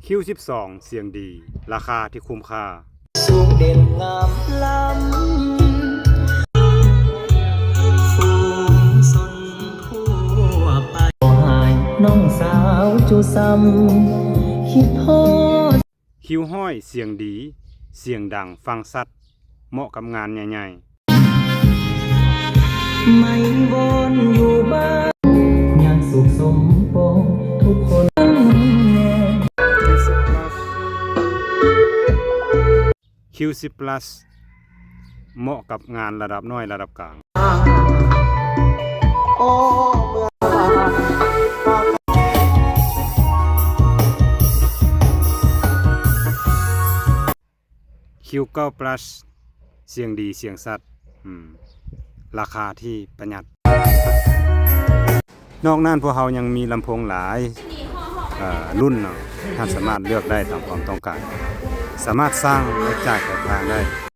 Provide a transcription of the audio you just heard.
ຄິວສິບສອງ ສຽງດີ ລາຄາທີ່ຄຸ້ມຄ່າ. ສູງເດັ່ນງາມລ້ຳ ຝູງຊົນທົ່ວໄປ ຂໍໃຫ້ນ້ອງສາວຈຸຊ້ຳ ຄິດຮອດ. ຄິວຮ້ອຍ ສຽງດີ ສຽງດັງ ຟັງຊັດ ເໝາະກັບງານໃຫຍ່ໆ. ໄມ້ວອນຢູ່ບ້ານ ຍັງສຸກສົມປອງທຸກຄົນແນ່. ຄິວສິບ plus ເໝາະກັບງານລະດັບນ້ອຍລະດັບກາງ. ຄິວເກົ້າ plus ສຽງດີ ສຽງຊັດ ອືມ ລາຄາທີ່ປະຢັດ. ນອກນັ້ນພວກເຮົາຍັງມີລຳໂພງຫຼາຍ ເອີ ລຸ້ນເນາະ ທ່ານສາມາດເລືອກໄດ້ຕາມຄວາມຕ້ອງການ ສາມາດສ້າງ ແລະ ຈ່າຍປາຍທາງໄດ້.